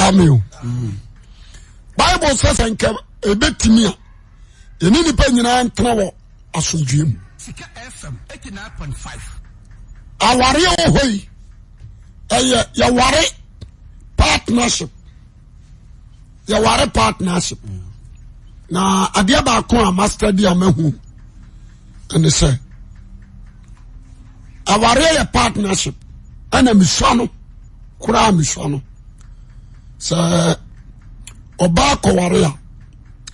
Amen o. Bible sɛ sɛ nka ɛbɛtumi a yɛne nnipa nyinaa ntena wɔ asomdwoeɛ mu. Awareɛ wɔ hɔ yi ɛyɛ yɛware partnership yɛware partnership na adeɛ baako a master di a mahu ɛne sɛ awareɛ yɛ partnership ɛna mesua no koraa mesua no sɛ ɔbaa kɔware a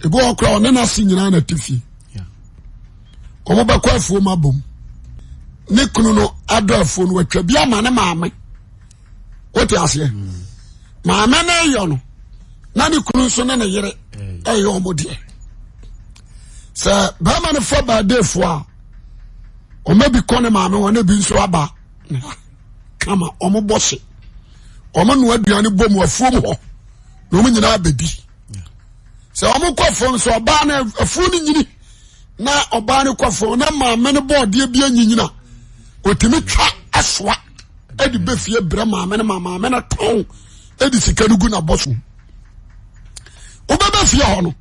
ebi wɔ koraa ɔne n'ase nyinaa na te fie wɔn bɛkɔ afuom abom ne kunu no adɔ afuo no watwa bi ama ne maame wote aseɛ maame no yɔ no na ne kunu nso ne ne yere ɛyɛ wɔn deɛ sɛ bɛrima no fa baadeefoɔ a wɔn bi kɔ ne maame wɔn ebi nso aba ne ha kama wɔn bɔ hye wɔn noa aduane bɔ mu afuom hɔ na wɔn nyinaa bɛdi sɛ wɔn kɔ fam sɛ ɔbaa no afuo no nyini na ɔbaa no kɔ fam na maame no bɔ ɔdeɛ bi anyinyina otumi twa asoa ɛde bɛ fie brɛ maame no ma maame no tɔn ɛde sika no gu n'abɔ so wobɛbɛ fie hɔ no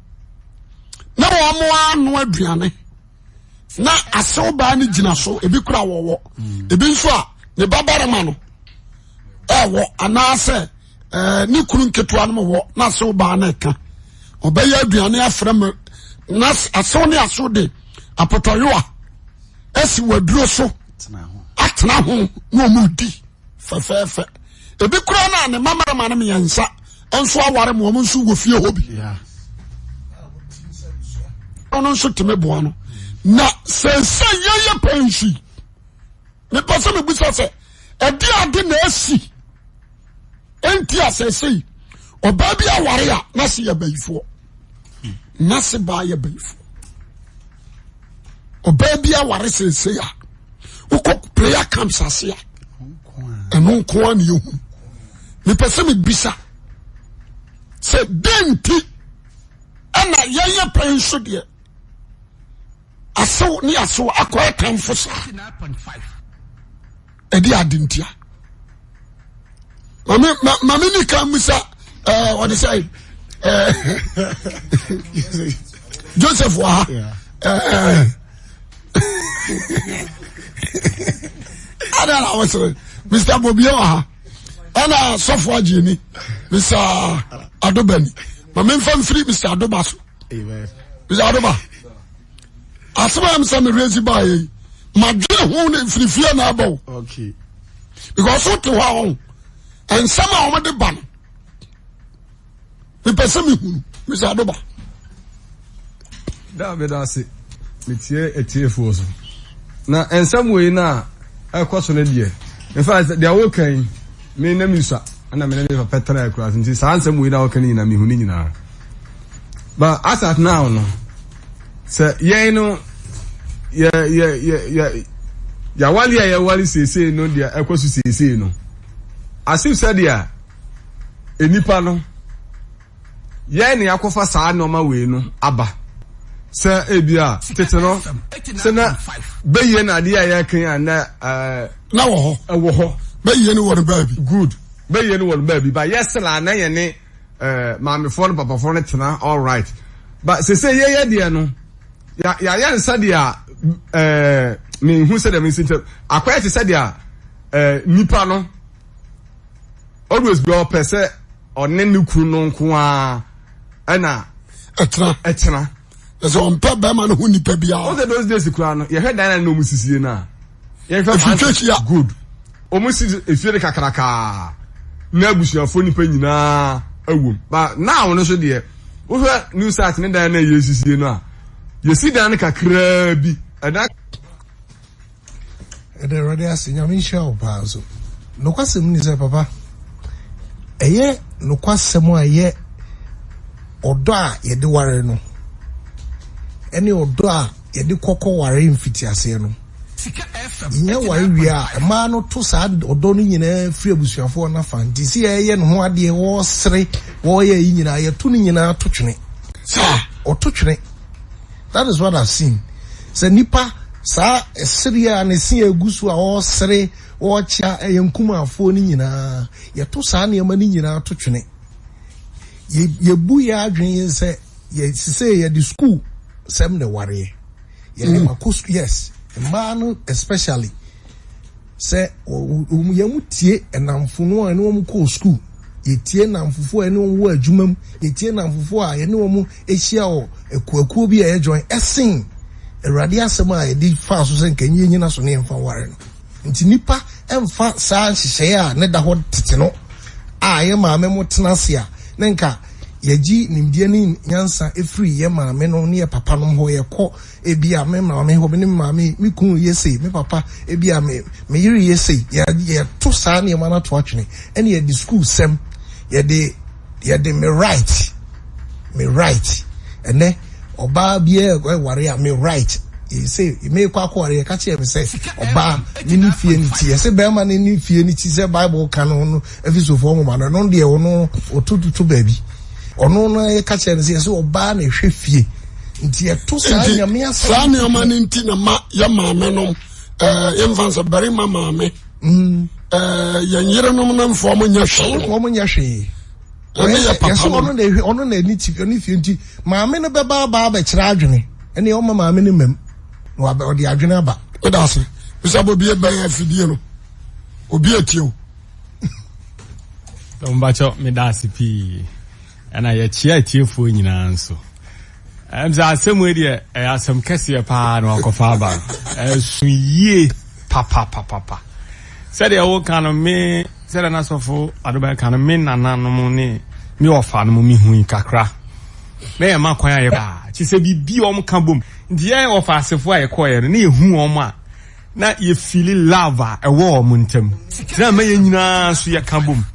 na wɔn ano aduane na asew baa no gyina so ebi kura wɔwɔ ebi nso a ne ba barima no ɛwɔ anaasɛ ɛɛ ne kunu nketewa no wɔ na asew baa no ɛka ɔbɛyɛ aduane afrɛ mu na asew ne asew de apɔtɔyowa ɛsi waduro so atena ho na wɔn di fɛfɛɛfɛ ebi kura no a ne mma mmarima no mmiɛnsa nso aware mu wɔn nso wɔ fie hɔ bi ɔno nso tumi boa no na sɛnsɛ yɛyɛ pɛnsi mepɛ sɛ mebisa sɛ ɛde ade na asi enti a sɛsɛ ɔbaa bi aware a na se yɛ bayifoɔ na se baa yɛ bayifoɔ ɔbaa bi aware sɛsɛ a wokɔ prayer camps ase a ɛno nko a na yɛhu mepɛ sɛ mebisa sɛ dɛn nti ɛna yɛyɛ pɛn nso deɛ asew ne asew akɔyɛ tamfo saa ɛde ade ntia mame mame ni kan musa ɛɛ ɔde sɛ ɛɛ Joseph wɔ ha ɛɛ ada na awosere Mr. Bobie wɔ ha ɛna sɔfo agyeni Mr. Adobani mame nfa nfiri Mr. Adoba so Mr. Adoba asɛm a sɛ me raise baa yɛ yi madwene ho ne mfirifie na aba o because wote hɔ a ɔho nsɛm a wɔde ba no mepɛ sɛ mehunu mesɛ adoba da meda ase metie atiefoɔ so na nsɛm wei no a ɛkɔ so no deɛ in fact deɛ woka yi me na mesua ɛna me ne me papa tena akura so nti saa nsɛm wei na woka no nyinaa mehu ne nyinaa but as at now no Sɛ yɛn no, yɛ yɛ yɛ yɛ yɛawale a yɛwale seesei no deɛ ɛkɔ so seesei no, as if sɛdeɛ nnipa no yɛn na yɛakɔfa saa nneɛma wei no aba sɛ ebi a tete no sɛ na bɛyie na adeɛ a yɛka a na ɛɛ na wɔ hɔ ɛwɔ hɔ bɛyie no wɔ no baabi good bɛyie no wɔ no baabi ba yɛsela na yɛne Eh, maamefoɔ no papafoɔ no tena all right but sese yɛyɛ deɛ no yɛayɛ no sɛdeɛ eh, menhu sɛdeɛ mensi ntɛm akɔyɛ te sɛdeɛ eh, nipa no always bi ɔpɛ sɛ ɔne ne kunu no nko ara ɛna ɛtena ɛtena ɛsɛ ɔmpɛ bɛrima no ho nipa biara. Ɔsɛ those days koraa no yɛhwɛ dan na ɔmo sisie no a yɛhwɛ efitwa hyia good ɔmo si efie no kakrakaa na abusuafoɔ nipa nyinaa awom ba now no so deɛ wohwɛ new site ne dan na yɛsisie no a yɛsi dan no kakraa bi ɛdan. Ɛda Awurade ase, Nyame nhyira wo paa nso. Nokwasɛm ni sɛ papa, ɛyɛ nokwasɛm a ɛyɛ ɔdɔ a yɛde ware no ɛne ɔdɔ a yɛde kɔkɔ ware mfitiaseɛ no. Yɛnya ware wie a, mmaa no to saa ɔdɔ no nyinaa firi abusuafoɔ no afa. Nti sɛ yɛyɛ ne ho adeɛ, wɔresere, wɔreyɛ yi nyinaa, yɛto no nyinaa to twene. Saa. Ɔto twene. That is what I've seen. Sɛ nipa saa sereɛ a ne se egu so a ɔresere ɔrekyea ɛyɛ nkumafoɔ no nyinaa yɛto saa nneɛma no nyinaa to twene. Yɛbu yɛ adwene yɛ sɛ yɛ sise yɛde school sɛm na ɛwareɛ. Yɛde makɔ school, yes, mmaa no especially sɛ wɔn yɛn mu tie nnamfo no a ɛne wɔn kɔɔ school, yɛtie nnamfofoɔ a ɛne wɔn wɔ adwuma mu, yɛtie nnamfofoɔ a yɛne wɔn ahyia wɔ akuakuo bi a yɛ join ɛsen Awurade asɛm a yɛde faa so sɛ nka yɛn nyina so ne yɛmfa nware no. Nti nipa mfa saa nhyehyɛeɛ a ne da hɔ tete no a yɛ maame mo tena ase a ne nka yɛgye nimdeɛ ne nyansa ɛfiri yɛ maame no ne yɛ papa nom hɔ. Yɛkɔ ebi a me maame hɔ, me ne me maame, me kunu yɛ sei, me papa, ebi a me yere yɛ sei, yɛto saa nneɛma no ato atwene, ɛne yɛde school sɛm, yɛde me right. Ɛnɛ ɔbaa biara ɛware a, me right sɛ mekɔ akɔware, yɛka kyerɛ me sɛ ɔbaa ne ne fie ne ti, yɛsɛ bɛrima ne ne fie ne ti sɛ Bible ka no no Efisofoɔ nwoma no, ɛno deɛ ɔno ɔtototo baabi, ɔno no yɛka kyerɛ no sɛ yɛsɛ ɔbaa na ɛhwɛ fie, nti yɛto saa Nyame asɛm. Saa nneɛma no nti na ma yɛ maame nom yɛmfa sɛ barima maame yɛn yerenom no mfa ɔmo nyɛ hwee. Ɔmo nyɛ hwee. Ɛne yɛ papa no, ɔno na ɛhwɛ, ɔno na ɛni ti ɔne fie, nti maame no bɛba aba abɛkyerɛ adwene, ɛne ɔma maame no mam na ɔde adwene aba. Woda ase bisa bɔ obi bɛyɛ afidie no, obi etie o. Mbakyɛ, meda ase pii, ɛna yɛkyea atiefoɔ nyinaa nso. Sɛ asɛm wei deɛ, ɛyɛ asɛm kɛseɛ paa na wakɔfa aba no, ɛso yie papapapapa. Sɛdeɛ woka no, me sɛdeɛ n'asɔfo Adoba ka no, me nananom ne me ɔfa no mu mehui kakra na yɛ ma kwan a yɛ kye sɛ biribi a wɔn ka bom, nti yɛn ɔfa asefoɔ a yɛkɔɔyɛ no ne yɛhu wɔn a na yɛfili love a ɛwɔ wɔn ntam na ama yɛn nyinaa nso yɛka bom,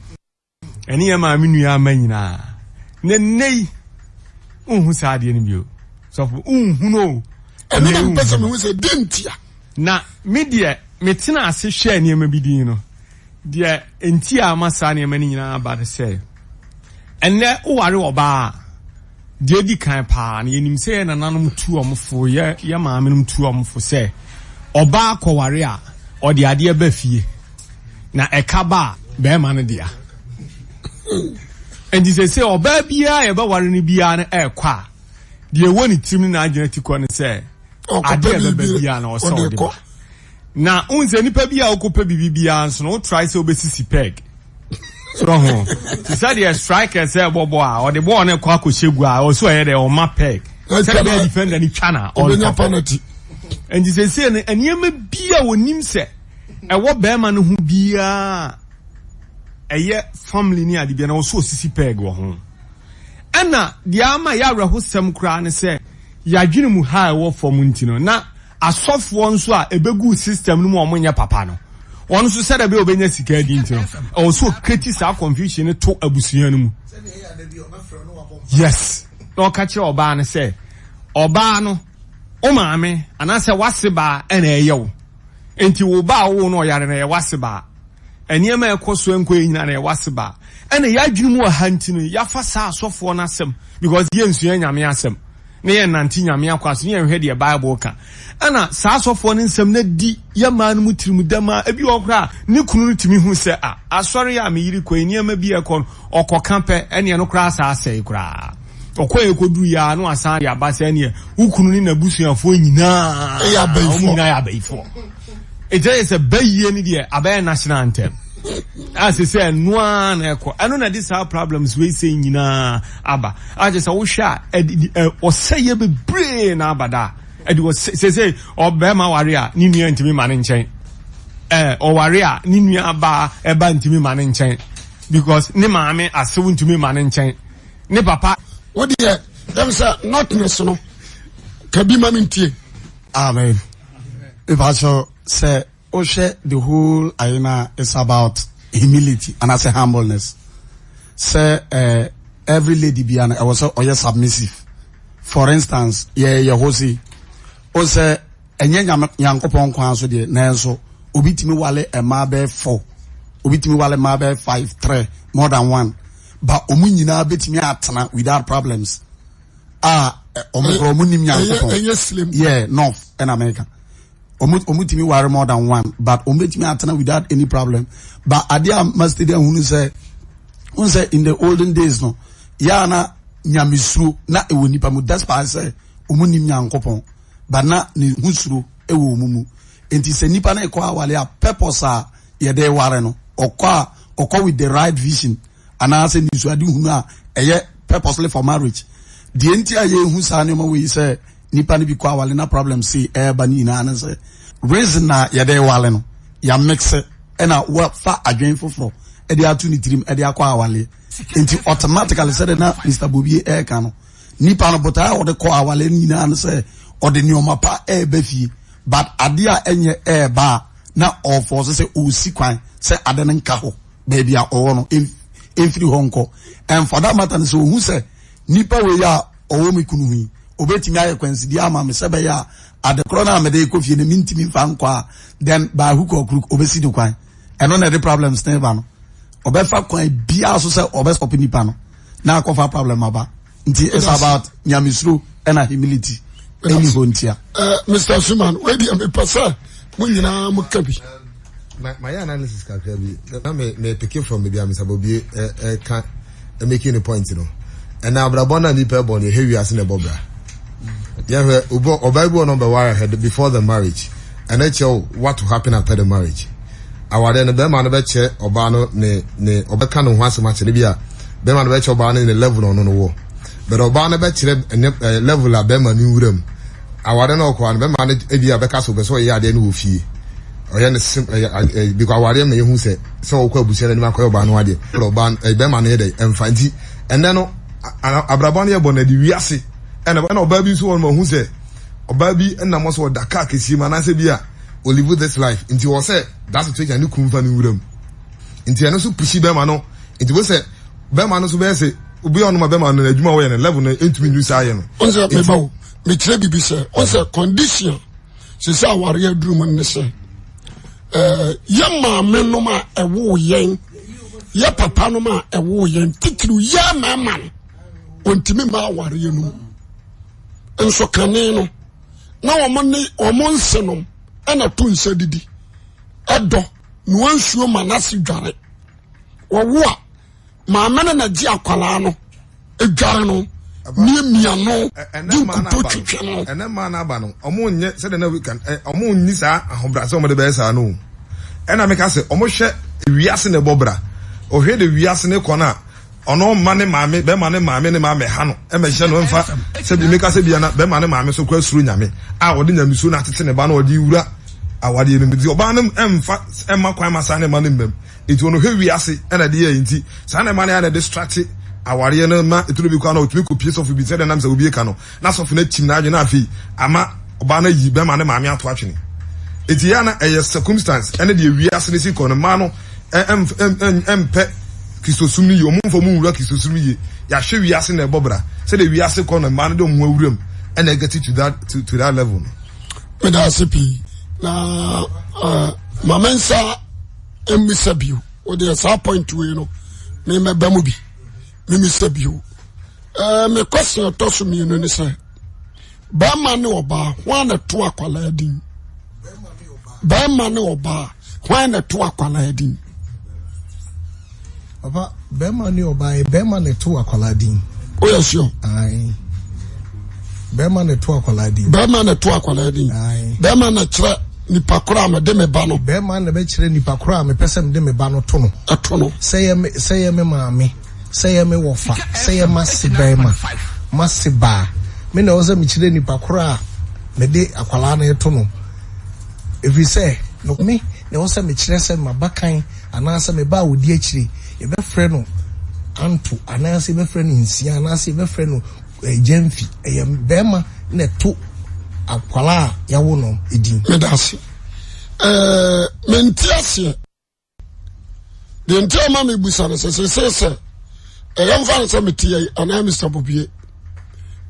ɛne yɛn maame nua ama nyinaa. Na nnɛ yi nhu saa adeɛ no bio, sɔfo, nhu no. Ɛno na mpɛ sɛ mehu sɛ di ntia. Na me deɛ, metena ase hwɛ nneɛma bi din no deɛ nti a ama saa nneɛma no nyinaa aba no sɛ ɛnnɛ woware ɔbaa a, deɛ di kan paa no, yɛnim sɛ yɛ nananom tu ɔmo fo, yɛ maamenom tu ɔmo fo sɛ ɔbaa kɔware a, ɔde adeɛ ba fie na ɛka ba a, bɛrima no dea. Nti sɛ ɔbaa biara yɛbɛware no biara no ɛɛkɔ a, deɛ ɛwɔ ne tirim ne n'adwene ti kɔ no sɛ adeɛ ɛbɛba biara na ɔsɛ ɔde ba. Na n sɛ nipa bi a wokɔpɛ biribi biara nso no, wotrae sɛ wobɛsisi peg so ho te sɛ deɛ striker sɛ ɛbɔ bɔ a, ɔde bɔɔl no kɔ akɔhyɛ gu a, ɔso ɛyɛ dɛ ɔma peg sɛdeɛ bɛyɛ defender no twa na ɔntɔ. Nti sɛsei no, nneɛma bi a wɔnim sɛ ɛwɔ bɛrima no ho biara, ɛyɛ family ne ade bia na ɔso osisi peg wɔ ho. Ɛna deɛ ama yɛ awerɛhosɛm koraa ne sɛ yɛadwene mu ha a ɛwɔ fam nti no, na asɔfoɔ nso a ɛbɛgu system no mu a wɔnyɛ papa no, wɔn nso sɛdeɛ bɛyɛ ɔbɛnya sika adi nti no, ɛwɔ so ɔkreti saa confusion no to abusua no mu. Yes, na ɔka kyerɛ ɔbaa no sɛ ɔbaa no, wo maame anaasɛ wase baa ɛna ɛyɛ wo, nti wo ba a wo no ɔyare no, ɛyɛ wase baa, nneɛma a ɛkɔ so nkɔ yɛ nyinaa na ɛwɔ ase baa. Ɛna yɛadwene mu wɔ ha nti no, yɛafa saa asɔfoɔ no asɛm because yɛnsua Nyame asɛm na yɛnante Nyame akwa so ne yɛnhwɛ deɛ Bible ka. Ɛna saa asɔfoɔ no nsɛm no di yɛ mmaa no mu tirim dɛm a, ebi wɔ koraa ne kunu no tumi hu sɛ a asɔre a meyere kɔ yi, nneɛma bi a ɛkɔ no, ɔkɔka pɛ, ɛneɛ no koraa saa asɛe koraa. Ɔkɔ yɛ kɔduru yɛ a, na wasan de aba sɛ ɛneɛ wo kunu ne n'abusuafoɔ nyinaa wɔn nyinaa yɛ abayifoɔ. Ɛkyɛ yɛ sɛ bayie no deɛ abɛyɛ national anthem a sɛ ɛnoa na ɛkɔ, ɛno na ɛde saa problems wei sɛ nyinaa aba. A kyɛ sɛ wohwɛ a, ɛde ɔsɛyɛ bebree na aba da ɛde ɔsɛ sɛ ɔbɛrima ware a, ne nua ntumi ma ne nkyɛn, ɔware a, ne nua baa ɛba ntumi ma ne nkyɛn because ne maame asew ntumi ma ne nkyɛn, ne papa. Wo deɛ yɛm sɛ notness no kabi ma mentie. Amen. Ìbáṣọ sɛ wohwɛ the whole ayena is about humility and anaasɛ humbleness, sɛ every lady bia no ɛwɔ sɛ ɔyɛ submissive. For instance, yɛ yɛ hɔ si o sɛ ɛnyɛ Nyankopɔn kwan so deɛ, nanso obi tumi wale mmaa bɛyɛ four, obi tumi wale mmaa bɛyɛ five, three, more than one, but ɔmo nyinaa bɛtumi atena without problems a ɔmo korɔ ɔmo nim Nyankopɔn. Yeah, north ɛna America, ɔmo tumi ware more than one, but ɔmo bɛtumi atena without any problem. But adeɛ a must de ahunu sɛ n sɛ in the olden days no. Yɛ a na nyamesuro na ɛwɔ nipa mu despite sɛ wɔn nim Nyankopɔn but na ne ho suro ɛwɔ wɔn mu. Nti sɛ nipa no rekɔ aware a purpose a yɛde ware no ɔkɔ a ɔkɔ with the right vision anaasɛ nisuadehunu a ɛyɛ purposely for marriage. Deɛ nti a yɛhu saa nneɛma wei sɛ nipa no bi kɔ awale na problem sei ɛreba no nyinaa ne sɛ reason a yɛde wale no yɛamexe ɛna wafa adwene foforɔ ɛde ato ne tirim ɛde akɔ awale nti automatically sɛde na Mr. Bobie ɛreka no nipa no botae a ɔde kɔ awale no nyinaa no sɛ ɔde nneɛma pa ɛreba fie but adeɛ a ɛnyɛ ɛreba a na ɔfɔ so sɛ ɔsi kwan sɛ ade no nka hɔ baabi a ɔwɔ no ɛmfiri hɔ nkɔ. And for that matter no sɛ ɔhu sɛ nipa wei a ɔwɔ me kunu ho yi obetumi ayɛ kwansidie ama me sɛ bɛyɛ a adekorɔ no a mede kɔ fie no mentumi mfa nkɔ a, then by hook or crook obɛsi ne kwan. Ɛno na ɛde problems ne ba no. Ɔbɛfa kwan biara so sɛ ɔbɛstop nipa no na akɔfa problem aba. Nti it's about nyamesuro ɛna humility ɛni hɔ ntia. Mr. Suman, wei deɛ mepɛ sɛ mo nyinaa mo ka bi. Mayɛ analysis kakra bi na me me pick from baabi a Mr. Bobie ɛka making the point no. Ɛna abrabɔ no a nipa ɛbɔ no, yɛhwɛ wiase na ɛbɔ bra. Yɛhwɛ obi ɔbaa bi wɔ no ɔbɛware hɛ before the marriage, ɛna kyerɛ wo what will happen after the marriage. Awareɛ no, bɛrima no bɛkyerɛ ɔbaa no ne ɔbɛka ne ho asɛm akyerɛ bi a bɛrima no bɛkyerɛ ɔbaa no ne level ɔno no wɔ, but ɔbaa no bɛkyerɛ ne level a bɛrima no nwura mu. Awareɛ no ɔkɔ no, bɛrima no ebi a bɛka so bɛ sɛ ɔyɛ adeɛ no wɔ fie, ɔyɛ ne sim ɛyɛ ɛ because awareɛ ma yɛhu sɛ ɔkɔ abusua n'anim akɔyɛ ɔbaa no adeɛ, ɔbaa ɛ bɛrima no yɛ dɛ ɛmfa. Nti ɛnɛ no abrabɔ no yɛ bɔ na de wiase ɛna ɔbaa bi nso wɔ no ma ɔhu sɛ ɔbaa bi ɛnam so ɔda kaa kɛseɛ mu anaasɛ bi a ɔlive this life, nti wɔ sɛ that situation ne kun fa ne nwura mu, nti ɛno nso push bɛrima no. Nti wɔ sɛ bɛrima no nso bɛyɛ sɛ obi a ɔno ma bɛrima no n'adwuma a wɔyɛ no level no ntumi nnu saa yɛ no. Ɔn sɛ meba o, mekyerɛ biribi sɛ ɔn sɛ condition sɛ sɛ awareɛ aduru mu ne sɛ yɛ maame nom a ɛwoo yɛn, yɛ papa nom a ɛwoo yɛn, titiriw yɛ mmarima no, ɔntumi ma awareɛ no mu nso. Kane no na wɔn ne wɔn nse nom ɛna to nsa didi, ɛdɔ noa nsuo ma n'ase dware. Wɔwo a, maame no na gye akwalaa no edware no, miamia no, de nkuto twitwi no. Ɛnɛ mmaa no aba no, ɔmo nyɛ sɛdeɛ na kan ɛ ɔmo nni saa ahobrɛase ɔmo de bɛyɛ saa no o. Ɛna meka sɛ ɔmo hwɛ wiase na ɛbɔ bra, ɔhwɛ de wiase ne kɔ no a ɔno mma ne maame bɛrima ne maame ne maame ha no ɛmɛhyɛ no ɛmfa sɛbi. Meka sɛ bia na bɛrima ne maame so kora suro Nyame a ɔde nyame no atete ne ba na ɔde wura awadeɛ no mu, nti ɔbaa no ɛmfa ɛmma kwan ma saa ne ma ne mmam. Nti ɔno hwɛ wiase ɛna de yɛ, nti saa na ɛma no yɛ na distract awareɛ no ma ɛturo bi kɔ na ɔtumi kɔ pie sɔfo bi sɛdeɛ nam sɛ obi ka no na sɔfo no akyim n'adwene na afei ama ɔbaa no ayi bɛrima ne maame ato atwene. Nti yɛ na ɛyɛ circumstance ɛne deɛ wiase no si kɔ no. Mmaa no ɛmpɛ Kristosum no yie, ɔmo nfa ɔmo nwura Kristosum no yie. Yɛahwɛ wiase na ɛbɔ bra sɛdeɛ wiase kɔ no, mmaa no de ɔmo ho awura mu ɛna ɛgɛte to that level no. Meda ase pii na ma me nsa mmisa bio. Wodeɛ saa point wei no memɛba mu bi memisa bio. Me question ɛtɔ so mmienu ne sɛ, bɛrima ne ɔbaa, hwan na to akwalaa din? Bɛrima ne ɔbaa, hwan na to akwalaa din? Papa, bɛrima ne ɔbaa yɛ bɛrima na ɛto akwalaa din. Woyɛ sure? Ae. Bɛrima na ɛto akwalaa din. Bɛrima na ɛto akwalaa din. Ae. Bɛrima na kyerɛ nipa koro a mede me ba no. Bɛrima na bɛkyerɛ nipa koro a mepɛ sɛ mede me ba no to no. Ɛto no. Sɛ yɛ me maame, sɛ yɛ me wɔfa, sɛ yɛ m'ase bɛrima, m'ase baa. Me na ɛwɔ sɛ mekyerɛ nipa koro a mede akwalaa no to no. Ɛfiri sɛ, no me na ɛwɔ sɛ mekyerɛ sɛ m'abakan anaasɛ me ba a ɔdi akyire, yɛbɛfrɛ no Anto anaasɛ yɛbɛfrɛ no Nsia anaasɛ yɛbɛfrɛ no Gyamfi. Ɛyɛ bɛrima na ɛto akwalaa a yɛawo no din. Meda ase. Mente aseɛ. Deɛ nti a ma mebusa no sɛ sesei sɛ ɛyɛ mfa no sɛ mete yɛ anaa Mr. Bobie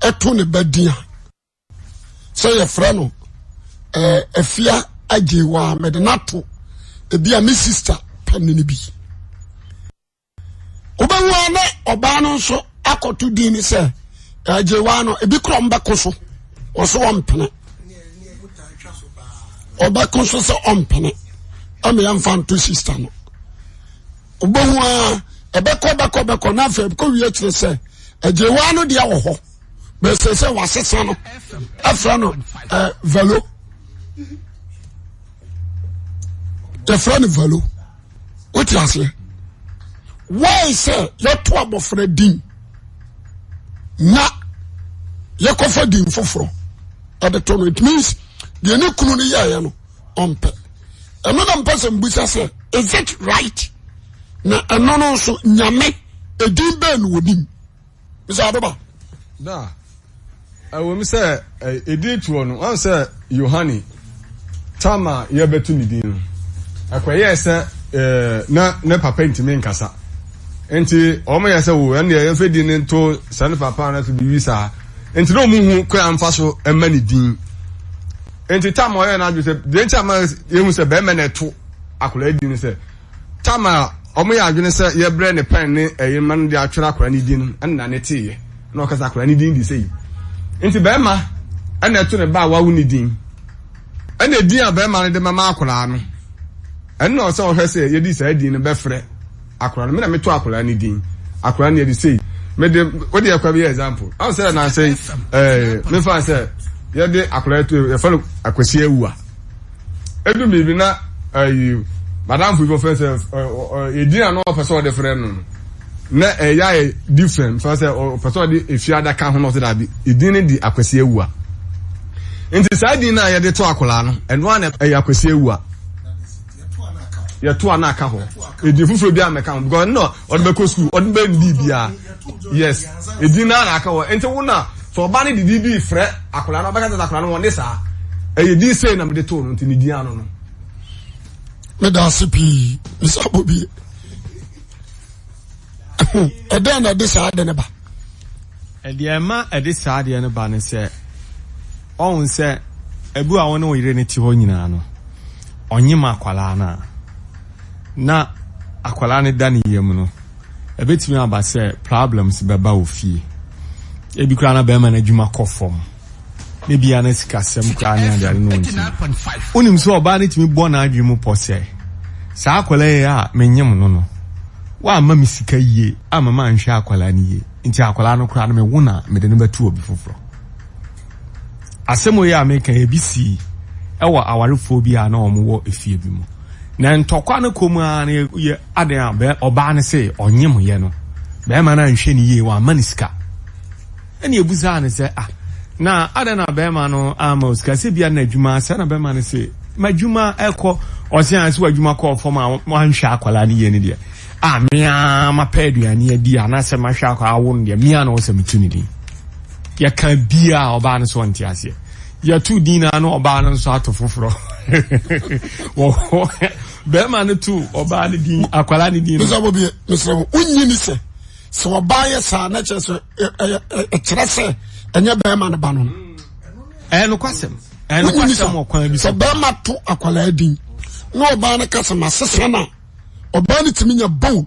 ɛto ne ba din a sɛ yɛfrɛ no Afia Agyewa a mede no ato ebi a me sister panini bi wobɛhu a na ɔbaa no nso akɔto din no sɛ Agyewa no, ebi korɔ ɔmbɛko so ɔso ɔmpene, ɔbɛko so sɛ ɔmpene ɛma yɛmfa nto sister no. Wobɛhu a ɛbɛkɔ bɛkɔ bɛkɔ na afei ɛbɛkɔ wie kyerɛ sɛ. Agyewa no deɛ wɔ hɔ bɛsɛ sɛ wasesa no afrɛ no eh, valo yɛfrɛ no valo wote aseɛ why sɛ yɛto abɔfra din na yɛkɔfa din foforɔ ɛde to no it means deɛ ne kunu no yɛɛyɛ no ɔmpɛ ɛno na mpɛ sɛ mbusa sɛ is it right na ɛno no nso nyame edin bɛn na onim bisa adoba. Da ɛwɔ mu sɛ edin toɔ no wɔn sɛ Yohane tam a yɛbɛto ne din no ɛkɔyɛɛ sɛ na ne papa ntumi nkasa nti wɔn yɛ sɛ wo ɛnna yɛfɛ din no nto sɛ ne papa no so biribi saa nti na wɔn hu kwan amfa so ɛma ne din nti tam a ɔyɛ n'adwene sɛ deɛ nti ama yɛhu sɛ bɛrima na ɛto akwadaa din no sɛ Tam a wɔyɛ adwene sɛ yɛbrɛ ne pɛn ne ɛyi ma no de atwerɛ akwadaa no din no, ɛna ne teeɛ. Na ɔka sɛ akwadaa no din de sɛ yi. Nti bɛrima ɛna ɛto ne ba a wawo ne din. Ɛna edin a bɛrima no de mama akwadaa no, ɛno na ɔsɛ ɔhwɛ sɛ yɛde saa din no bɛfrɛ akwadaa no. Me na meto akwadaa no din. Akwadaa no yɛde sei. Mede wode ɛkwa bi yɛ example. Ɔn sɛ nansa yi ɛɛ mefa sɛ yɛde akwadaa to yɛfrɛ no Akwasi Awua. Edu biribi na ayi madamfo bi ɔfrɛ sɛ edin a na ɔpɛ sɛ ɔde frɛ no no na ɛyɛ ayɛ different fa sɛ ɔpɛ sɛ ɔde efi adaka ho na ɔsɛ daabi edin no di Akwasi Awua nti saa din no a yɛde to akwadaa no ɛno a na ɛyɛ Akwasi Awua yɛto a na aka hɔ edin foforɔ bi a mɛka ho because ɛno ɔde bɛkɔ sukuu ɔde bɛ ndi biara yes edin naa na aka hɔ nti wo na sɛ ɔba ne didi bi frɛ akwadaa no ɔbɛka sɛ akwadaa no wɔn ne saa ɛyɛ din sei na mede too no nti ne din ano no. meda ase pii mesa bɔ bi ɛdɛn na ɛde saa de no ba. Ɛdeɛ ɛma ɛde saa adeɛ no ba ne sɛ, ɔhu sɛ ebi a wo ne wo yere no te hɔ nyinaa no, ɔnyem akwadaa no a, na akwadaa no da ne yam no, ɛbɛtumi aba sɛ problems bɛba wɔ fie. Ebi koraa na bɛrima no adwuma kɔ fam. Na ebia na sikasɛm koraa ne adeade no ntumi. Wonim sɛ ɔbaa no tumi bɔ n'adwene mu pɔ sɛ, saa akwadaa yi a menyem no no, woamma me sika yie amma manhwɛ akwadaa no yie. Nti akwadaa no koraa no mewo no a mede no bɛto obi foforɔ. Asɛm wei a meka yi ebi sii ɛwɔ awarefoɔ bi a na wɔn wɔ efie bi mu. Na ntɔkwa no kɔ mu ara no yɛ adan a bɛ ɔbaa no se ɔnyem yɛ no bɛrima no anhwɛ no yie wamma no sika. Ɛna ebusaa no sɛ ah na adan na bɛrima no ama o sika sɛ bia na adwuma sɛ na bɛrima no se m'adwuma ɛkɔ ɔse a sɛ w'adwuma kɔɔ fam a wanhwɛ akwadaa no yie no deɛ a me ara mapɛ aduane adi anaasɛ mahwɛ akɔ awo no deɛ me ara na ɔsɛ metu ne din yɛka biaa ɔbaa no so ɔnte aseɛ yɛto din no ano ɔbaa no nso ato foforɔ bɛrima no to ɔbaa no din akwara no din no mesɛ bɔbi mesrɛ wo wonyi ni sɛ sɛ ɔbaa yɛ saa na kyerɛ sɛ ɛkyerɛ sɛ ɛnyɛ bɛrima no ba no no ɛyɛ nokwasɛm ɛyɛ nokwasɛm wɔ kwan bi sɛ bɛrima to akwalaa din na ɔbaa no ka sɛ masesa no a ɔbaa no tumi nya bold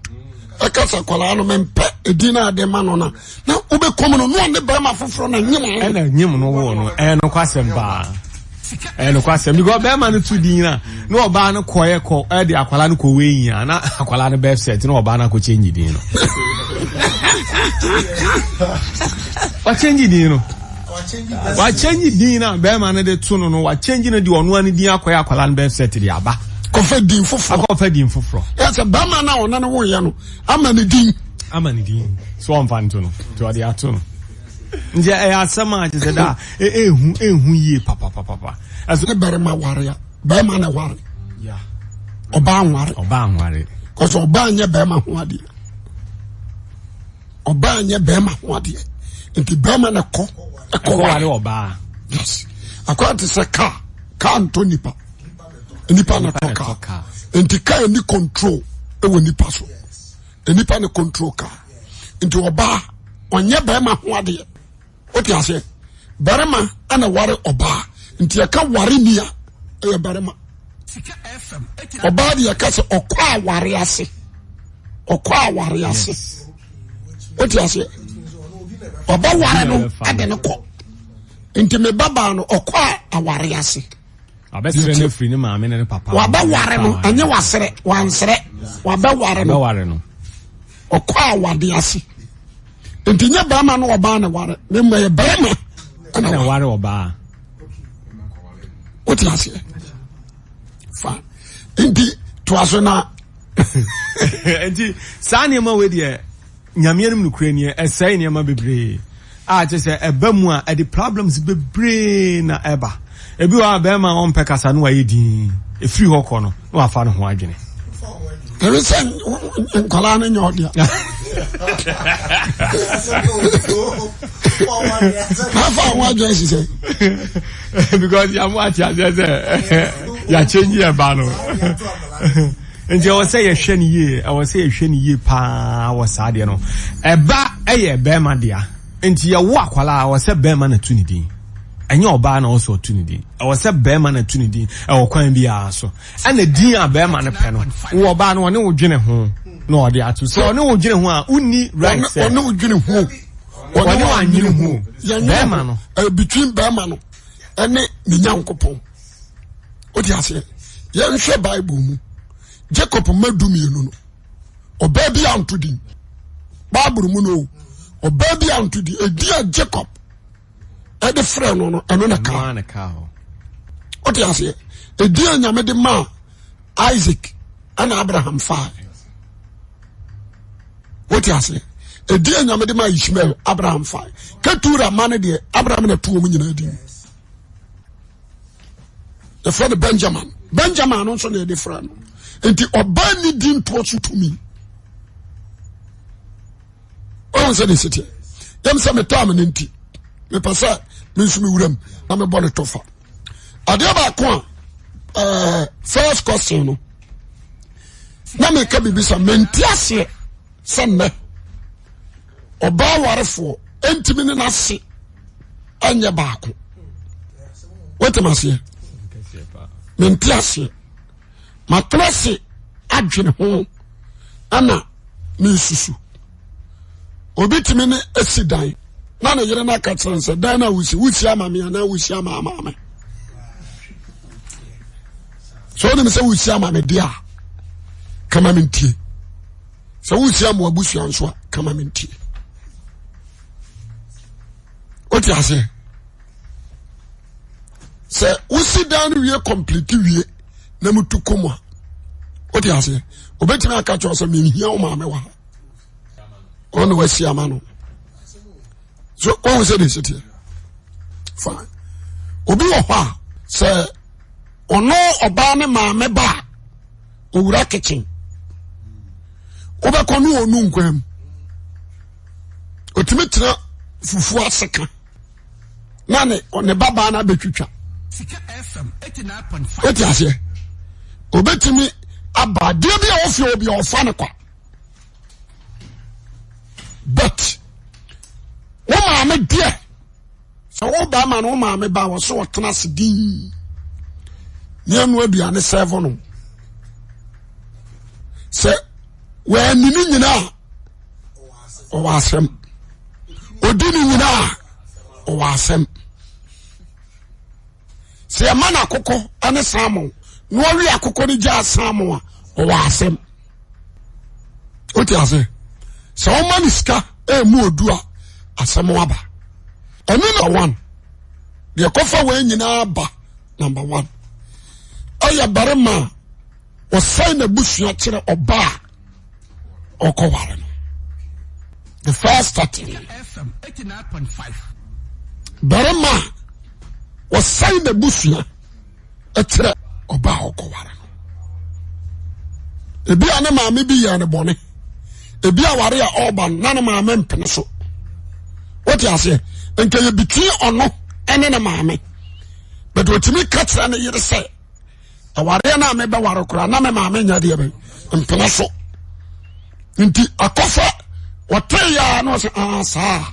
ɛka sɛ akwadaa no mempɛ edin no ade ma no na na wobɛkɔm no na ɔne bɛrima foforɔ na nyem no ɛna nyem no wɔ no ɛyɛ nokwasɛm paa ɛyɛ nokwasɛm because bɛrima no to din na na ɔbaa no kɔɛ kɔ ɛde akwadaa no kɔ wei nyina na akwadaa no bɛɛ sɛt na ɔbaa no akɔ change din no wakyɛngye din no wakyɛngye din na bɛrima no de to no no wakyɛngye no de ɔno ani din akɔyɛ akwadaa no bɛf sɛt de aba kɔfɛ din foforɔ akɔfɛ din foforɔ yɛ sɛ bɛrima no a ɔne no woyɛ no ama ne din ama ne din so ɔmfa nto no nti ɔde ato no nti ɛyɛ asɛm a kyerɛ sɛ daa ehu ehu yie papapapa ɛso ne bɛrima ware a bɛrima na ware ɔbaa nware ɔbaa nware kɔsɛ ɔbaa nyɛ bɛrima ho adeɛ ɔbaa nyɛ bɛrima ho adeɛ nti bɛrima na kɔ ɛkɔ ware ɔbaa yes akɔyɛ te sɛ kaa kaa ntɔ nipa nipa na tɔ kaa nti kaa ni control ɛwɔ nipa so nipa na control kaa nti ɔbaa ɔnyɛ bɛrima ho adeɛ o ti aseɛ bɛrima ɛna ware ɔbaa nti ɛka ware ni a ɛyɛ bɛrima ɔbaa deɛ ɛka sɛ ɔkɔ aware ase ɔkɔ aware ase o ti aseɛ ɔbɛ ware no ɛde no kɔ nti me ba baa no ɔkɔ aware ase. Wabɛsrɛ no afiri ne maame ne ne papa. Wabɛware no ɛnyɛ wasrɛ wansrɛ wabɛware no. Wabɛware no. Ɔkɔ awade ase. Nti nyɛ bɛrima ne ɔbaa na ware ne mmɔ yɛ bɛrima ɛna ware ɔbaa. Wote aseɛ? Fa nti toa so na. Nti saa nneɛma wei deɛ Nyame anim nokorɛ nie, ɛsɛe nneɛma bebree a kyerɛ sɛ ɛba mu a ɛde problems bebree na ɛba. Ebi wɔ hɔ a bɛrima a ɔmpɛ kasa no wayɛ din, ɛfiri hɔ kɔ no na wafa ne ho adwene. Ɛne sɛ nkwadaa no nyɛ ɔdea. Afa ho adwene hyehyɛ. Because yàmú ate aseɛ sɛ yàkyɛnyi ɛba no. Nti ɛwɔ sɛ yɛhwɛ no yie, ɛwɔ sɛ yɛhwɛ no yie paa wɔ saa adeɛ no. Ɛba ɛyɛ bɛrima dea, nti yɛwo akwadaa ɛwɔ sɛ bɛrima na tu ne din. Ɛnyɛ ɔbaa na ɔwɔ sɛ ɔtu ne din. Ɛwɔ sɛ bɛrima na tu ne din ɛwɔ kwan biara so. Ɛna din a bɛrima no pɛ no, wo ɔbaa no ɔne wo dwene ho na ɔde ato. Sɛ ɔne wo dwene ho a, wonni right sɛ. Ɔne wo dwene ho. Ɔne wo anyene ho. Bɛrima no. Between bɛrima no ɛne ne Nyankopɔn. Wote aseɛ? Yɛnhwɛ Bible mu. Jacob mma 12 no, ɔbaa bi anto din. Bible mu no, ɔbaa bi anto din. Edi a Jacob ɛde frɛ no no, ɛno na kaa. Wote aseɛ? Edi a Nyame de maa Isaac ɛna Abraham faa. Wote aseɛ? Edi a Nyame de maa Ishmael, Abraham faa. Ketura ma no deɛ, Abraham na to wɔn nyinaa din. Yɛfrɛ no Benjamin. Benjamin no nso na yɛde frɛ no. Nti ɔbaa ni di ntoɔ so tumi. Ɔhu sɛ de siteɛ. Yɛm sɛ metaa me no nti, mepɛ sɛ me nso me wuram na mebɔ ne tɔfa. Adeɛ baako a eh, first question no, na meka biribi sɛ mente aseɛ sɛ nnɛ ɔbaa warefoɔ ntumi ne n'ase ɛnyɛ baako wotem aseɛ mente aseɛ matena ase adwene ho ɛna mesusu obi tumi ne asi dan na ne yere no aka kyerɛ no sɛ dan no a wosi wosi ama me anaa wosi ama ama me sɛ wonim sɛ wosi ama me deɛ a kama mentie sɛ wosi ama wabusua nso a kama mentie wote aseɛ sɛ wosi dan no wie complete wie na mutu kɔ mu a wote aseɛ obɛtumi aka kyerɛ sɛ menhia wo maame wɔ ha ɔne wasi ama no so wohu sɛ de siteɛ fine obi wɔ hɔ a sɛ ɔno ɔbaa ne maame ba a owura kitchen wobɛkɔ ne ɔnu nkwan mu ɔtumi tena fufuo ase ka na ne ne babaa no abɛtwitwa wote aseɛ obɛtumi aba adeɛ bi a ɔfie obi a ɔfa no kwa but wo maame deɛ sɛ wo bɛrima no wo maame ba wɔ so ɔtena ase din ne ɛno aduane sɛvo no sɛ wɔani ne nyinaa ɔwɔ asɛm ɔdi ne nyinaa ɔwɔ asɛm sɛ yɛma no akokɔ ne salmon na ɔwe akokɔ no gyaa salmon a ɔwɔ asɛm wote ase sɛ ɔma no sika ɛmu odu a asɛm aba ɛno na one deɛ kɔfa wɔn nyinaa ba number one ɛyɛ barima a ɔsɛn n'abusua kyerɛ ɔbaa ɔkɔware no the first starting barima a wɔsɛn n'abusua kyerɛ ɔbaa ɔkɔware no ebi a ne maame bi yɛ ne bɔne ebi aware a ɔreba no na ne maame mpene so wote aseɛ nka yɛ between ɔno ɛne ne maame but otumi ka kyerɛ ne yere sɛ awareɛ no a mebɛware koraa na me maame nya deɛ bɛn mpene so nti akɔfa wɔte yɛ a na ɔsɛ aa saa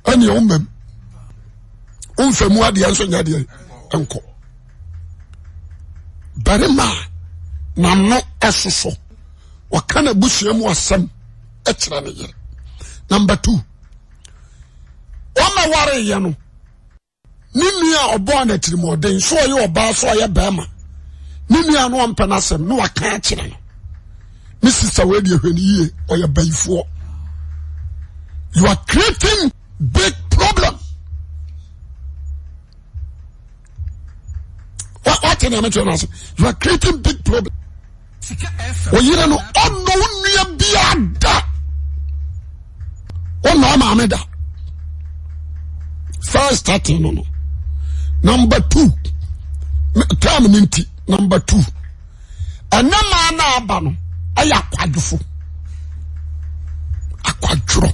ɛneɛ wommam womfa mu adeɛ nso nya deɛ nkɔ barima a n'ano ɛsoso wɔka n'abusua mu asɛm kyerɛ ne yere number two wɔma wareyɛ no ne nua a ɔbɔɔ no atirimuɔden so ɔyɛ ɔbaa so ɔyɛ bɛrima ne nua no ɔmpɛ n'asɛm na waka akyerɛ no ne sista wei deɛ hwɛ no yie ɔyɛ bayifoɔ. You are creating big problem. What can I mention? You are creating big problem. Oyere no ɔnɔ wo nua biara da. Ɔnɔ maame da. First starting no no. Number two, term no nti number two. Ɛnɛ maa no aba no ɛyɛ akwadwofo. Akwadworɔ.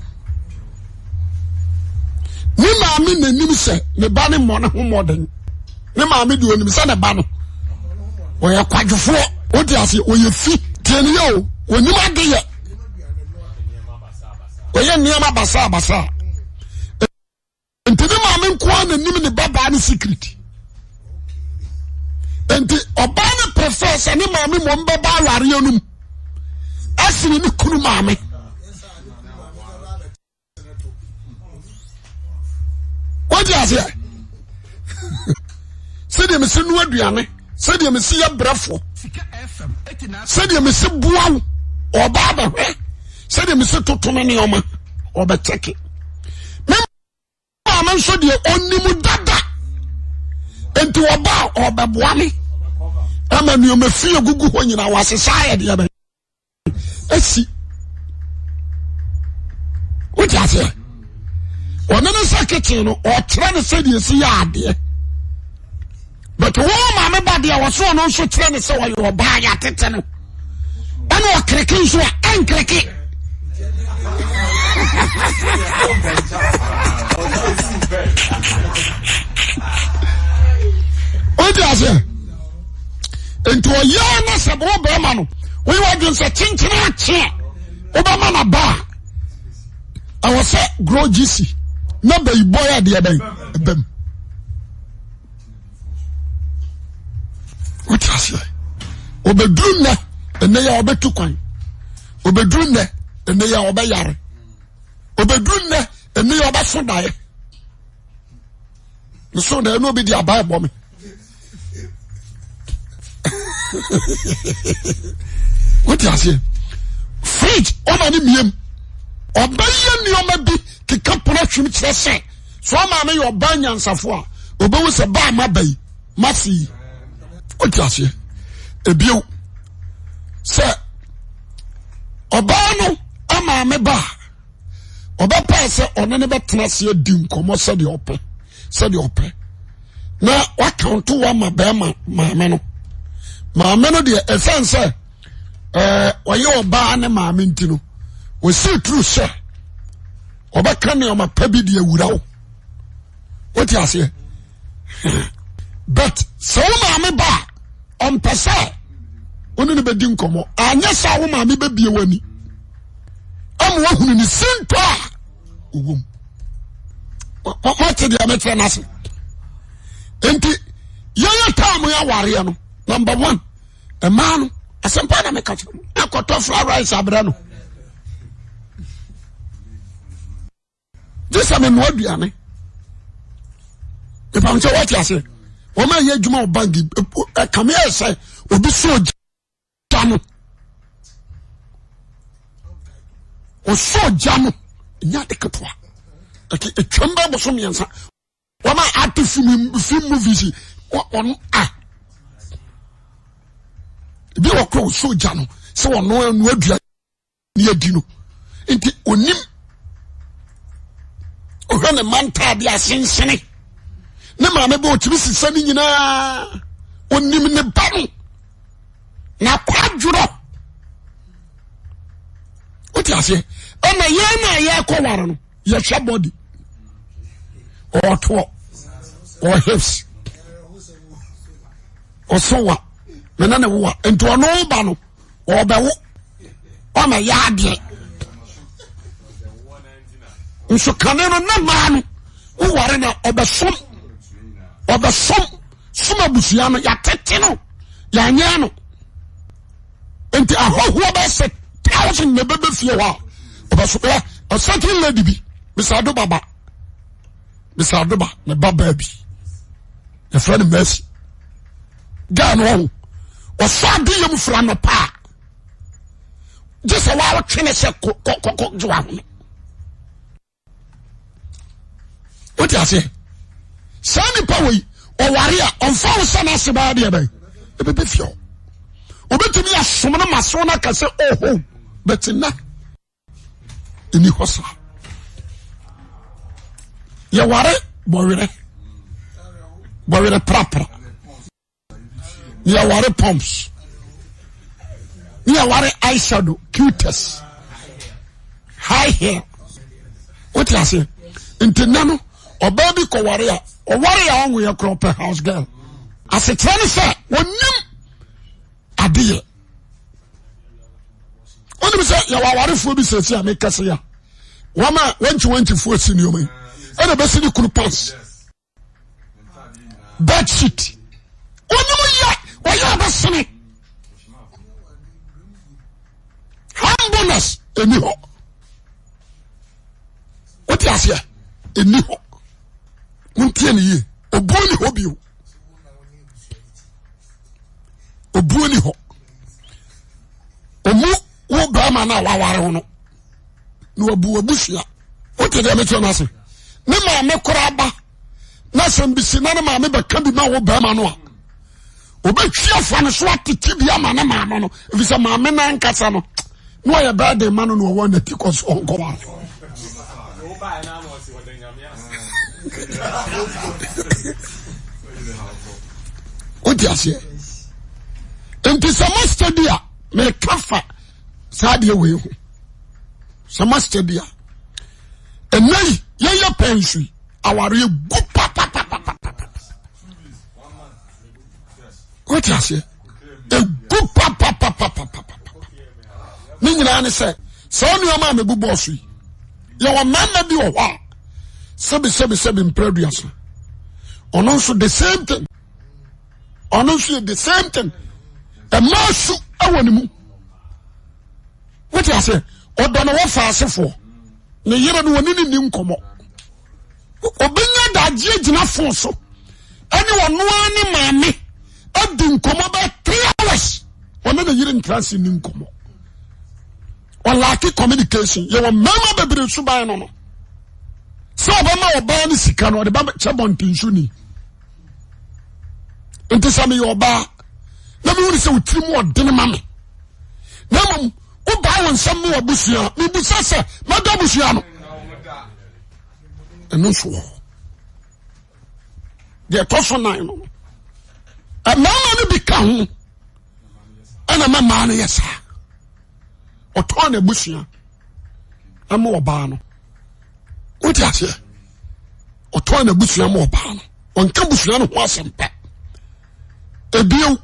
Ne maame n'anim sɛ ne ba ne mmɔ ne ho mmɔden. Ne maame deɛ onim sɛ ne ba no ɔyɛ kwadwofoɔ. Wote ase ɔyɛ fi tie ne yɛ o onim ade yɛ. Ɔyɛ nneɛma basaa basaa. Nti ne maame nko ara na nim ne babaa ne secret. Nti ɔbaa no prefer sɛ ne maame mmom bɛba awareɛ no mu asene ne kunu maame. Wọ́n aseɛ sɛdeɛ mesi noa aduane sɛdeɛ mesi yɛ brɛfoɔ sɛdeɛ mesi boa wo ɔbaa bɛhwɛ sɛdeɛ mesi toto me nneɛma ɔbɛkyɛke me maame nso deɛ ɔnim dada nti ɔba a ɔbɛboa me ama nneɛma fi egugu hɔ nyinaa wasesa ayɛ deɛ bɛn asi wote aseɛ ɔne ne sɛ kitchen no ɔkyerɛ ne sɛdeɛ ɛsi yɛ adeɛ but wɔn maame ba deɛ wɔso ɔno nso kyerɛ ne sɛ ɔyɛ ɔbaa yɛ atete no ɛna ɔkereke nso a ɛnkereke wote aseɛ nti ɔyɛ na sɛ wo bɛrima no woyɛ wadwen sɛ kyenkyene akye a wobɛma no ba a ɛwɔ sɛ grow gyesi na bɛyi bɔ yɛ adeɛ bɛn ɛbɛm wote aseɛ ɔbɛduru nnɛ ɛnɛ yɛ ɔbɛtu kwan ɔbɛduru nnɛ ɛnɛ yɛ ɔbɛyare ɔbɛduru nnɛ ɛnɛ yɛ ɔbɛso daeɛ meso daeɛ na obi de aba ɛbɔ me wote aseɛ fridge ɔma ne miem ɔbɛyɛ nneɛma bi keka pono ahwim kyerɛ sɛ so ɔma no yɛ ɔbaa nyansafo a ɔbɛhu sɛ baa ma ba yi mase yi wote aseɛ ebio sɛ ɔbaa no amaame ba a ɔbɛpɛɛ sɛ ɔne ne bɛtena ase adi nkɔmmɔ sɛdeɛ ɔpɛ sɛdeɛ ɔpɛ na wakanto wa ma bɛrima maame no maame no deɛ ɛsiane sɛ ɛɛ ɔyɛ ɔbaa ne maame nti no wɔsi turu sɛ ɔbɛka nneɛma pa bi de awura wo wote aseɛ but sɛ wo maame ba a ɔmpɛ sɛ wo ne no bɛdi nkɔmmɔ anyɛ sɛ wo maame bɛbie w'ani ama wahunu ne sintɔ a ɔwom mote deɛ mekyerɛ no ase nti yɛyɛ taam yɛ awareɛ no number one ɛmaa no asɛmpa na meka kyerɛ mo akɔtɔ fried rice abrɛ no gye sɛ menoa aduane mepam sɛ woate ase wɔma ɛyɛ adwuma wɔ bank ɛkame yɛ sɛ obi so gya no ɔsɔ gya no ɛnyɛ ade ketewa ɛte ɛtwam bɛ boso mmiɛnsa wɔma ate film film movies ɔno a ebi wɔ kora ɔsɔ gya no sɛ ɔno ɛno aduane ne adi no nti onim ɔhwɛ ne mma ntaade asensene ne maame bɛ ɔtumi sisa ne nyinaa onim ne ba no na kwadworɔ wote aseɛ ɛna yɛn na yɛkɔ ware no yɛhwɛ body ɔtoɔ ɔ hips ɔso wa mene ne wowa nti ɔno ba no ɔbɛwo ɔma yɛ adeɛ nso kane no ne maa no woware na ɔbɛsom ɔbɛsom som abusua no yɛatete no yɛanyɛ no nti ahɔhoɔ bɛyɛ sɛ thousand na ɛbɛbɛ fie hɔ a ɔbɛso ɛ a certain lady bi Mr. Adobaba Mr. Adoba ne ba baa bi yɛfrɛ no Mercy gaa no ɔho ɔsɔ ade yam fira no paa gye sɛ wɔawɔtwe ne sɛ kɔkɔkɔ gye wahome. Wote aseɛ? Saa nipa wɔ yi ɔware a ɔmfa wo sɛ n'ase bɛyɛ deɛ bɛn ɛbɛbɛ fie hɔ. Obɛtumi asom no ma so no aka sɛ oho bɛte nna ɛni hɔ saa. Yɛware bɔwerɛ bɔwerɛ prapra. Ne yɛware pumps ne yɛware eyeshadow cutex high heel wote aseɛ nti nna no ɔbaa bi kɔware a ɔware a ɔnwoyɛ korɔ ɔpɛ house girl asekyerɛ ne sɛ ɔnim adeyɛ wonim sɛ yɛwɔ awarefoɔ bi sɛsi a mekɛse a wɔn a wɔnkyi wɔnkyifoɔ si nneɛma yi ɛna bɛsi ne kunu pants bed sheet onim yɛ ɔyɛ ɔbɛsene humbleness ɛni hɔ wote aseɛ ɛni hɔ montie ne yie obuo ni hɔ bio obuo ni hɔ ɔmu wo bɛrima no a waware wo no na wabu w'abusua wote deɛ mekyerɛ no ase ne maame koraa ba na asɛm bi si na ne maame bɛka bi ma wo bɛrima no a obɛtwi afa no so atete bi ama ne maame no ɛfiri sɛ maame no ankasa no na ɔyɛ bɛɛ de ma no na ɔwɔ nati kɔ so ɔnkɔwa wote aseɛ nti sɛ mastadi a meka fa saa adeɛ wei ho sɛ master bi a ɛnɛ yi yɛyɛ pɛn so yi awareɛ gu papapapapa wote aseɛ ɛgu papapapapapa ne nyinaa ne sɛ saa nneɛma a mebu bɔɔ so yi yɛwɔ mmarima bi wɔ hɔ a sɛbi sɛbi sɛbi mpere aduasa ɔno nso the same thing ɔno nso yɛ the same thing ɛmaa su ɛwɔ ne mu wote aseɛ ɔdɔ ne wɔfa asefoɔ ne yere no wɔne ne ni nkɔmmɔ obɛnya daagyeɛ gyina fon so ɛne ɔno ara ne maame adi nkɔmmɔ bɛ three hours ɔne ne yere ntra ase ni nkɔmmɔ ɔlaake communication yɛwɔ mmarima bebree suban no no sɛ ɔbɛma ɔbaa no sika no ɔde ba kyɛ bɔntenso ni nti sɛ meyɛ ɔbaa na mehunu sɛ wotiri mu ɔdene ma me na mmom wobaa wo nsɛm mu abusua mebusa sɛ mɛdɔ abusua no ɛno nso wɔ deɛ ɛtɔ so nan no mmarima no bi ka ho ɛna ma mmaa no yɛ saa ɔtɔn n'abusua ɛma ɔbaa no wote aseɛ ɔtɔn n'abusua ma ɔbaa no ɔnka busua no ho asɛm pa ebio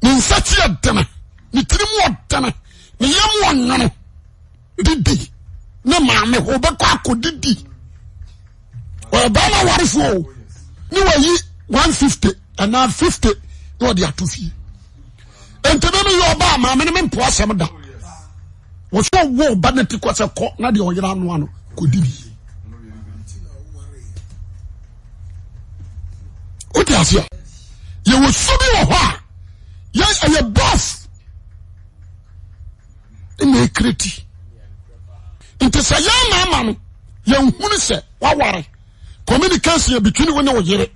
ne nsa ti ɛdene ne tiri mu ɔdene ne yam ɔnwono didi ne maame hɔ ɔbɛkɔ akɔ didi ɔyɛ bɛrima warefoɔ o ne wayi 150 anaa 50 na ɔde ato fie nti mi mi yɛ ɔbaa maame no mi mpo asɛm da wɔsɛ ɔwɔ ɔba ne ti kɔ sɛ kɔ na deɛ ɔyere anoa no kɔ di bi o ti aseɛ yɛwɔ su bi wɔ hɔ a yɛ ɛyɛ bɔf ɛna ekireti nti sɛ yɛn maama no yɛn hunu sɛ waware communication yɛ between wo ne wo yere.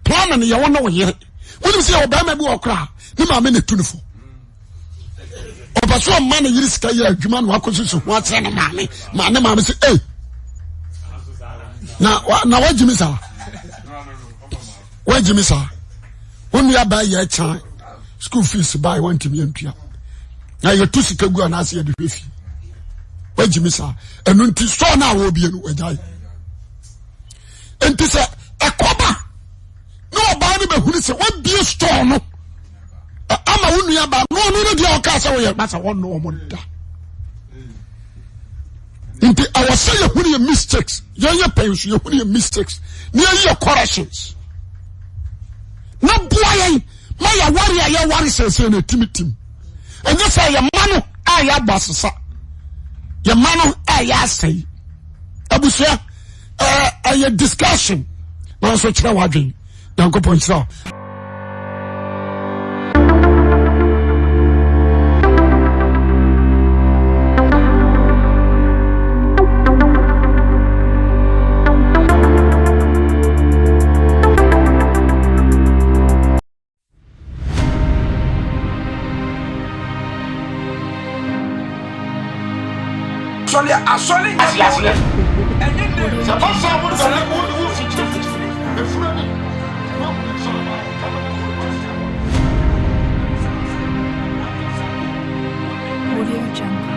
Plan no yɛ wo ne wo yere. Wonim sɛ yɛwɔ barima bi wɔ koraa ne maame na etu ne fo. Ɔpɛ so ɔma ne yere sika yɛ adwuma na wakɔsusu ho akyerɛ ne maame. Ma ne maame sɛ ei na na wagye mi saa. Wagye mi saa. Wo nua baa yɛ kyɛn school fees baa wantumi antua. Na yɛtu sika gu anaasɛ yɛde hwɛ fie. Wagye mi saa. Ɛno nti sɔɔ no a wɔbie no wagyae. nti sɛ ɛkɔba na ɔbaa no bɛhunu sɛ wabie store no ama wo nua baa na ɔno no deɛ ɔkaa sɛ woyɛ basa wɔnno ɔmo da nti ɛwɔ sɛ yɛhunu yɛ mistakes yɛnyɛ pɛn so yɛhunu yɛ mistakes na yɛyi yɛ corrections na boa yɛn ma yɛware a yɛware sɛsɛ no ɛtimitim ɛnyɛ sɛ yɛma no a yɛabɔ asesa yɛma no a yɛasɛe abusua ɛyɛ discussion nanso kyerɛ w'adwen nyankopɔn nhyira wo. Actually, asɔre nyɛ Ase aseɛ. Sɛ ɛba saa wo dane wo ne wo fikyiri fikyiri efunu ani. Na wo ne sɔrɔ ba kama ne wo Audio Jungle.